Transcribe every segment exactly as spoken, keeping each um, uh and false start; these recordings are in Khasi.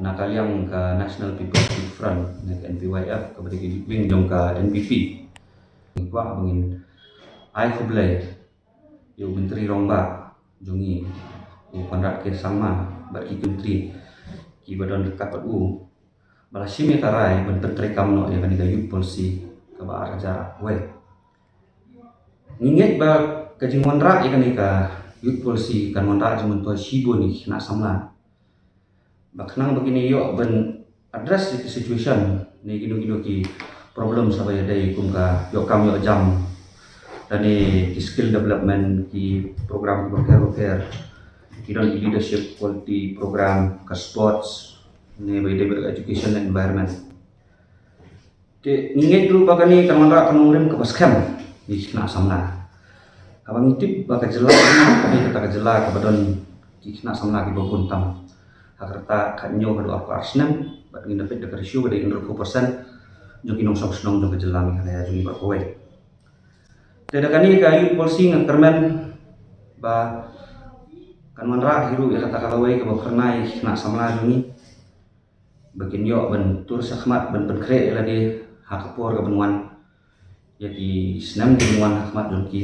Na ka liang ka National People's Youth Front, ne ka N P Y F, kaba dei ka youth wing jong ka N P P, ngi kwah ba ngin ai khublei ïa u Myntri Rangbah jong ngi, u Conrad K Sangma, bad ki Myntri kiba don ryngkat bad u, ba la shim ïa ka rai ban pyntreikam noh ïa kane ka youth policy kaba ar hajar arphew wei. Ngi ngeit ba ka jingwanrah ïa kane ka youth policy kan wanrah jingmyntoi shibun ïa ki khynnah samla, ba khnang ba kin ïoh ban address ïa ki situation ne kino kino ki problem, sa ba ïadei kum ka ïoh kam ïoh jam, lane ki skill development, ki program kiba pher bapher, ki don ki leadership quality program, ka sports, ne ba ïadei bad ka education environment. Te ngi ngeit ruh ba kane kan wanrah ka nongrim kaba skhem ïa ki khynnah samla, kaba ngi tip ba ka jylla ka dei kata ka jylla kaba don ki khynnah samla kiba bun tam. Ha ka rta khathynñiew haduh arphew ar snem, bad ngin da peit da ka ratio ba dei hynriewphew percent jong ki nongshong shnong jong ka jylla Meghalaya jong ngi baroh kawei. Te da kane ka youth policy nga kyrmen ba kan wanrah hi ruh ïa kata ka lawei kaba phyrnai ïa ki khynnah samla jong ngi, ba kin ïoh ban tur shakhmat, ban pynkhreh ïa lade ha ka por kaban wan ïa ki snem kiban wan ha khmat jong ki.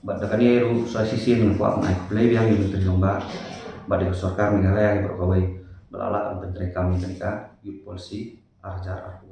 Bad da kane ruh sa shisien nga kwah ban ai khublei biang ïa u Myntri Rangbah bad ïa ka sorkar Meghalaya hi baroh kawei, ba la lah ban pyntreikam ïa kane ka youth policy ar hajar arphew.